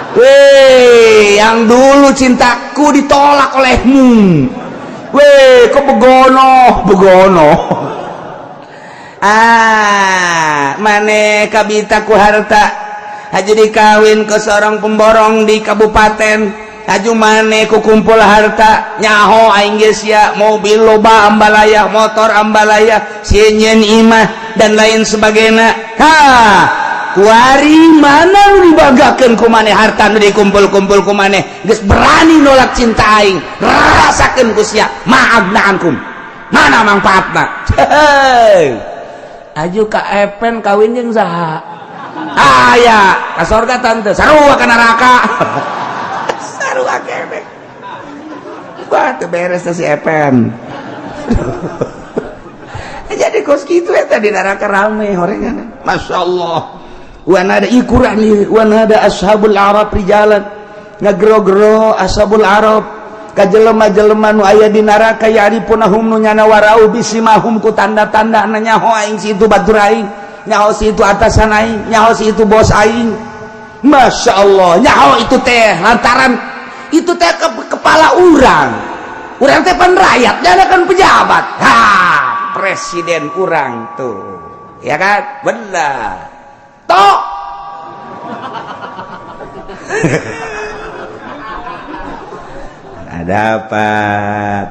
Weh, yang dulu cintaku ditolak olehmu. Weh, kok begono, begono. Ah, mane kabita ku harta. Haji dikawin ke seorang pemborong di kabupaten. Haju mane ku kumpul harta, nyaho aing geus sia, mobil loba ambalaya, motor ambalaya, sieun imah dan lain sebagainya. Ha, kuari mana nu dibanggakeun ku maneh harta nu dikumpul-kumpul ku maneh, geus berani nolak cinta aing, rasakeun ku sia, ma'agnaankum. Mana mangfaatna? Aju ka Epen kawin jeung saha? Aya, ka sorga tante, sarua ka neraka. Sarua keneh. Wah, teu beres teh si Epen. Jadi kos kitu eta di neraka rame horengan. Masya Allah. Wan ada ikuran wan ada ashabul arab rijalan ngagero-gero ashabul arab ka jelema-jelema nu aya di neraka ya'rifunahum nu nyana warau bisimahum ku tanda-tanda nyaho aing si itu batur aing, nyaho si itu atasan aing, nyaho si itu bos aing. Masya Allah, nyaho itu teh lantaran itu teh ke kepala urang, urang teh pan rakyat, nyana kan pejabat. Ha, presiden urang tuh, ya kan? Benar. Tok. Ada apa?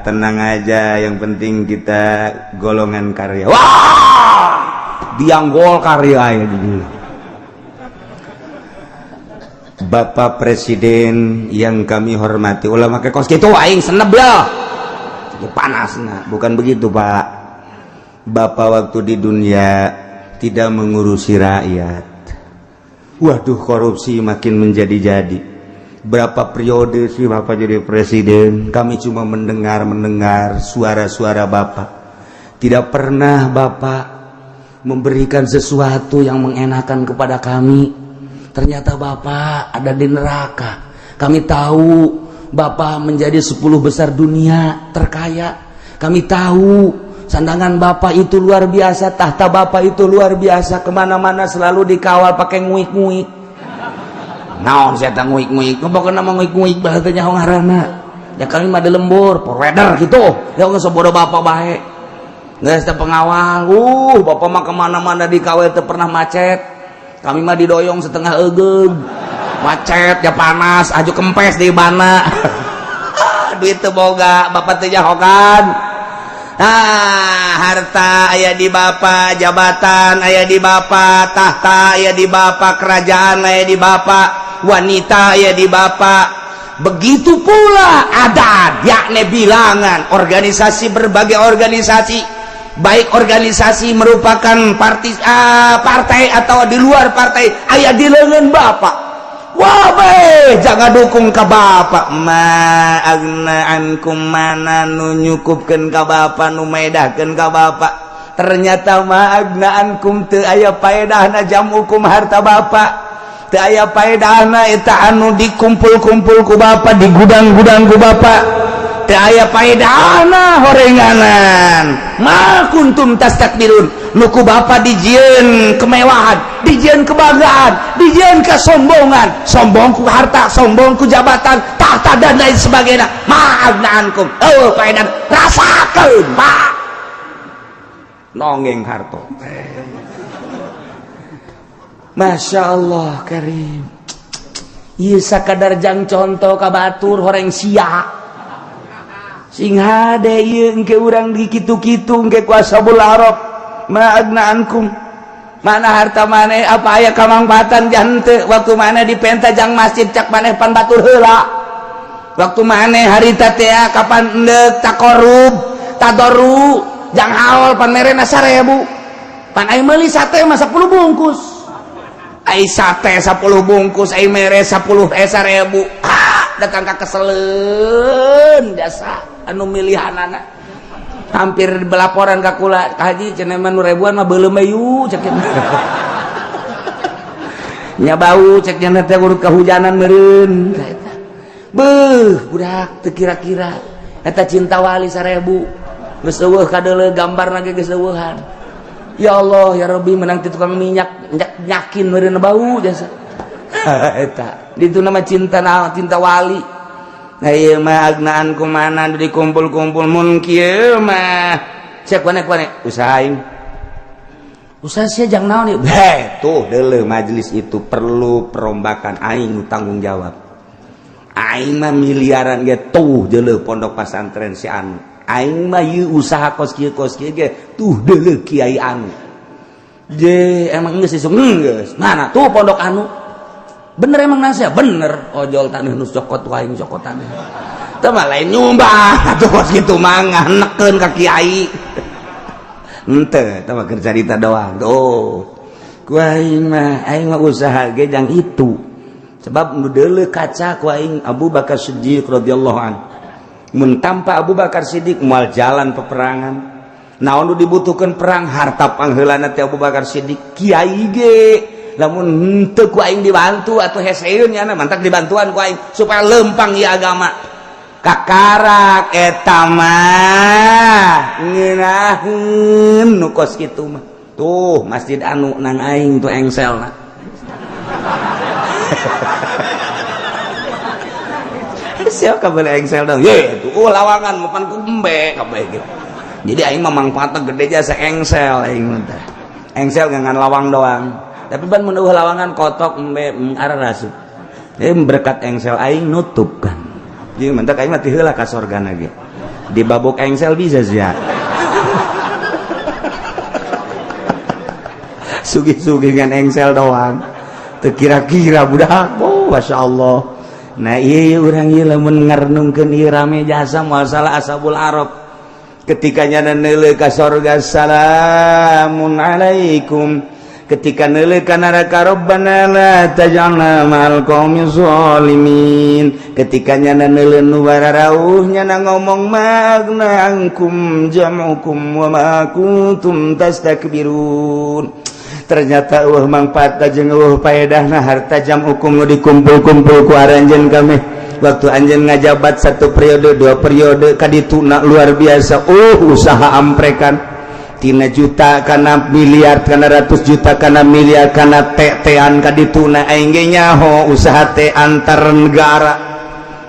Tenang aja, yang penting kita golongan karya. Wah, biang gol karya ya jadi. Bapak Presiden yang kami hormati, ulama ke kos gitu aing seneb lah. Panas nah, bukan begitu Pak. Bapak waktu di dunia tidak mengurusi rakyat. Waduh, korupsi makin menjadi-jadi. Berapa periode sih Bapak jadi presiden? Kami cuma mendengar-mendengar suara-suara Bapak. Tidak pernah Bapak memberikan sesuatu yang mengenakan kepada kami. Ternyata Bapak ada di neraka. Kami tahu Bapak menjadi 10 besar dunia terkaya. Kami tahu sandangan Bapak itu luar biasa, tahta Bapak itu luar biasa, kemana-mana selalu dikawal pakai nguik-nguik. Naon saya nguik-nguik, pokoknya nama nguik-nguik bahasanya ngaranna. Ya kami mah di lembur, provider gitu. Ya geus bodoh bapak bae. Geus teh pengawal, bapak mah kemana-mana dikawal teu pernah macet. Kami mah didoyong setengah egeug. Macet ya panas, aju kempes di mana. Duit teu boga, bapak teu nyahokan. Ah, harta aya di bapak, jabatan aya di bapak, tahta aya di bapak, kerajaan aya di bapak, wanita aya di bapak. Begitu pula adat, yakni bilangan organisasi, berbagai organisasi, baik organisasi merupakan partai atau di luar partai, aya di lengan bapak. Wah, be, jangan dukung ke bapak. Ma agna ankum, mana nu nyukupkeun ka bapak, nu maedahkeun ka bapak. Ternyata ma agna ankum, teu aya paedahna jam'ukum harta bapak. Teu aya paedahna eta anu dikumpul-kumpul ku bapak, di gudang-gudang ku bapak. Teu aya paedahna horenganan. Ma kuntum tastakbirun, nu ku bapak dijieun kemewahan, dijieun kebanggaan, dijieun kesombongan, sombong ku harta, sombong ku jabatan, tahta, dan lain sebagainya. Ma agna ankum, oh paedan rasakeun pak nonggeng harto. Masya Allah Karim. Ieu sakadar jang contoh ka batur horeng sia. Sing hade ieu engke urang di kitu-kitu engke ku ashabul arab. Ma agna ankum, mana harta maneh, apa aya kamangfaatan jante waktu maneh dipenta jang masjid, cak maneh pan batur heula. Waktu maneh harita teh kapan endek takorub tadoru jang haul pan merena 1000, pan aing meuli sate mah 10 bungkus. Ai sate 10 bungkus ai mere 10 1000. Ah, datang ka keseleun jasa anu milihanana hampir belaporan ka kula, "Haji, cenah mah nu ribuan mah beuleum yu," cek nya, bau cek nya teh, urut kehujanan meureun. Eta beuh budak teu kira-kira eta cinta wali 1000 geus eueuh kadeuleu, gambarna ge geus eueuhan. Ya Allah ya Rabbi, menang ti tukang minyak nyakin meureun bau jasa eta ditu nama cinta, na cinta wali. Nah, ieu mah agnaan kumana dikumpul-kumpul mun kieu mah cek kone-kone usaha aing, usaha sia jang naon ieu. Heh, tuh deuleu majelis itu perlu perombakan, aing tanggung jawab. Aing mah miliaran ge, tuh deuleu pondok pesantren si anu. Aing mah ieu usaha kos kieu ge, tuh deuleu kiai anu. Je emang geus isuk geus mana tuh pondok anu bener, emang nasihat bener, ojol taneuh nu cokot aing, cokot taneuh teu mah lain nyumbang atuh kos kitu mah, neken ka kiai henteu, teu mah keur carita doang. Tuh ku aing mah, aing mah usaha ge jang itu, sebab nu deuleu kaca ku aing Abu Bakar Siddiq radhiyallahu an. Mun tanpa Abu Bakar Siddiq moal jalan peperangan. Naon nu dibutuhkeun perang? Harta pangheulana teh Abu Bakar Siddiq. Kiai ge lamun henteu ku aing dibantu atau heseun nya, mantak dibantuan ku aing supaya lempang ieu agama. Kakarak eta mah ngeunaheun nu kos kitu mah. Tuh masjid anu nang aing tuh engselna. Siapa kabeh engsel dong ye tuh, lawangan mapan ku embe kabeh gitu. Jadi aing mah mangfaatna gede jasa engsel aing mah teh. Engsel ngan lawang doang, tapi ban mun eueuh lawangan kotok embe arah rasup. Berkat engsel aing nutup kan. Jadi mantak aing mah ti heula ka sorgana ge. Dibabok engsel bisa sia. Sugih-sugih ngan engsel doang. Teu kira-kira budak. Oh, Masya Allah. Nah, iya urang ieu lamun ngarenungkeun ieu rame jasa moal salah ashabul arab. Ketika nyana neuleuh ka sorga, salamun alaikum. Ketika neuleuh ka neraka, Rabbana la taj'alna ma'al qaumi zalimin. Ketika nyana neuleuh nu bararauh, nyana ngomong ma aghna ankum jam'ukum wa ma kuntum tastakbirun. Ternyata eueuh mangfaat jeung eueuh paedahna harta jam'ukum nu dikumpul-kumpul ku aranjeun kami waktu anjeun ngajabat satu periode, dua periode kadituna luar biasa. Usaha amprekan tina juta kana miliar, kana ratus juta kana miliar, kana tean kadituna. Aing ge nyaho usaha teh antar negara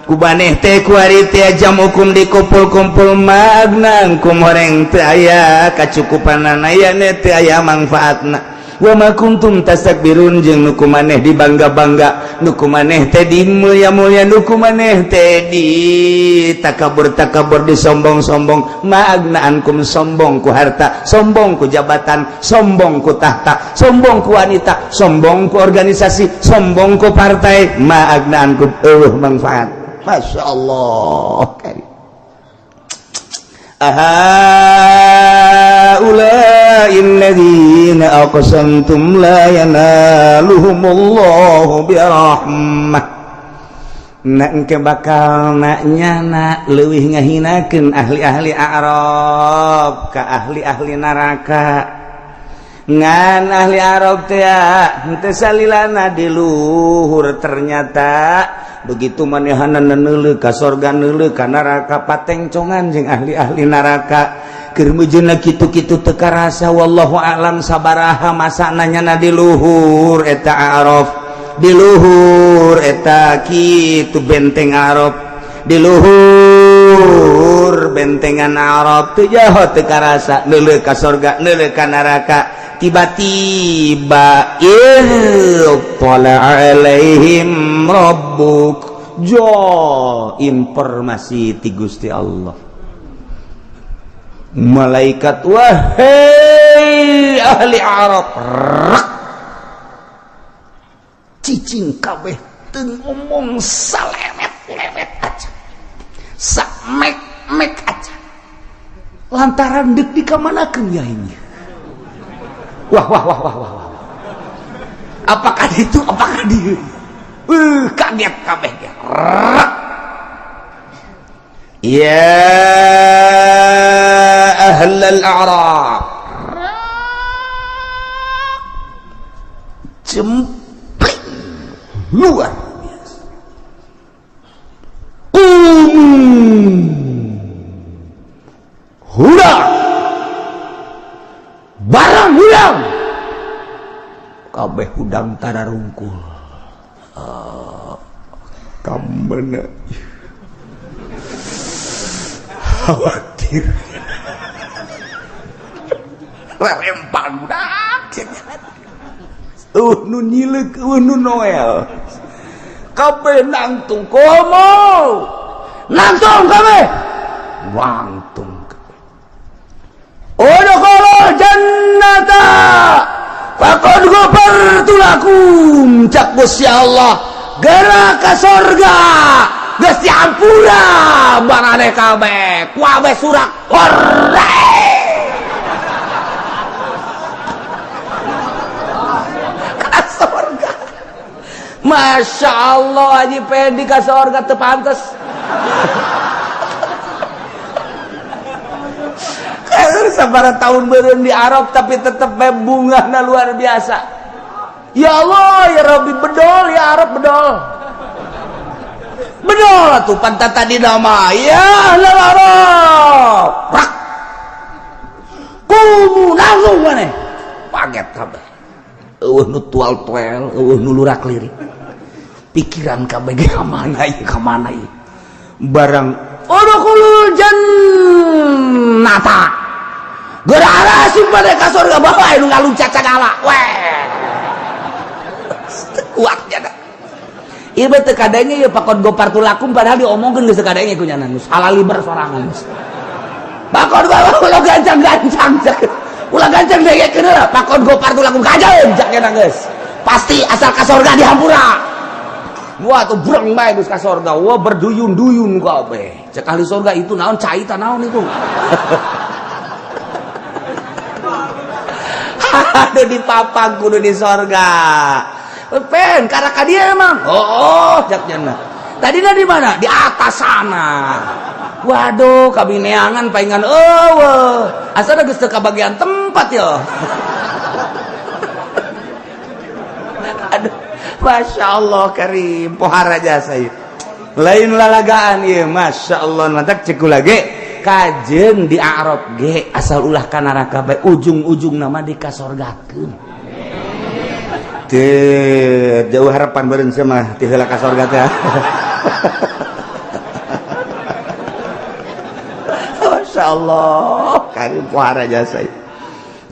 ku baneh teh kuari teh jam'ukum dikumpul-kumpul ma aghna ankum horeng teu aya kacukupanana, aya teu aya mangfaatna, wa ma kuntum tastakbirun. Jeung nu ku maneh dibangga-bangga, nu ku maneh teh di mulia-mulia, nu ku maneh teh di takabur-takabur, disombong-sombong, ma aghna ankum. Sombong ku harta, sombong ku jabatan, sombong ku tahta, sombong ku wanita, sombong ku organisasi, sombong ku partai, ma aghna ankum, eueuh manfaat. Masya Allah. Ahaulai alladzina aqsamtum la yanaluhumullahu birahmah. Nak engke bakal nak nyana leuwih ngahinakeun ahli-ahli A'raf ka ahli-ahli neraka. Ngan ahli Arab teh henteu salilana di luhur. Ternyata begitu manehana neuleuh ka sorga, neuleuh ka neraka, patengcongan jeung ahli-ahli neraka. Keur meujeuhna kitu-kitu teu karasa. Wallahu a'lam sabaraha masana nyana di luhur eta A'raf, di luhur eta kitu benteng Arab, di luhur bentengan Arab teu jaho, teu karasa neuleuh ka sorga, neuleuh ka neraka. Tiba-tiba ittala alaihim rabbuk, jo informasi ti Gusti Allah, malaikat, wahai ahli Arab. Rak cicing kabeh, teu ngomong salemet-lemet aja, samek-mek aja, lantaran deuk dikamanakeun ya ini. Wah, wah, wah, wah, wah, wah, apakah itu, apakah dia, kaget kabeh. Rak ya ahlal a'raf, cempling luar biasa. Hudang barang hudang kabeh, hudang tararungkul. Kamana khawatir rempang budak nu nyileuk, nu Noel kabeh nangtung, komo nangtung kabeh, wangtung. Udkhulul jannata faqad ghafartu lakum. Cak Gusti Allah, gerak ka sorga, geus diampura barane kabeh. Kuabeh surak hore ka sorga. Masya Allah, Haji Pendi ka sorga teu pantes. Sabaraha tahun beureun di Arab tapi tetep bae bungahna luar biasa. Ya Allah ya Rabbi, bedol ya Arab, bedol. Bedol atuh pantat tadi nama ya ahlal Arab. Rak. Kumu langsung maneh. Paget kabeh. Eueuh nu tual-tuel, eueuh nu lurak lirik. Pikiran kabeh ge ka mana ieu, ka mana ieu. Barang udkhulul jannata. Geura asup pada ka surga, bapak nu ngaluncat sagala. Weh. Kuat jada. Ieu teu kadenge ieu pakon gopartu lakum, padahal diomongkeun geus teu kadenge ku nyana geus halaliber sorangan geus. Pakon gua ulah gancang-gancang. Ulah gancang dengekeun heula pakon gopartu lakum kajeun cak nyana geus. Pasti asal ka surga dihampura. Wah tuh breng bae geus ka surga. Wah, berduyun-duyun kabeh. Cek ahli surga itu naon cai ta naon itu. Aduh, dipapag kudu di sorga. Pen karena ka dia emang. Oh, jak jana. Tadi di mana? Di atas sana. Waduh, kabineangan palingan eueuh. Asa geus teu kabagian tempat ya. Aduh, Masya Allah karim, pohara jasa ieu. Lain lalagaan ieu, Masya Allah, mantak cek lagi kajeun di Arab ge asal ulah ka neraka bae, ujung-ujung nama dikasorgakeun. Teu jauh harapan beureun mah ti heula ka sorga teh. Masya Allah karim, pohara jasa.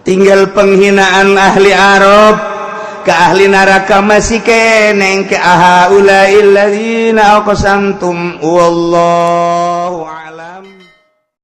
Tinggal penghinaan ahli Arab ke ahli neraka masih keneng ke ahaula'il ladzina aqsamtum, wallahu a'lam.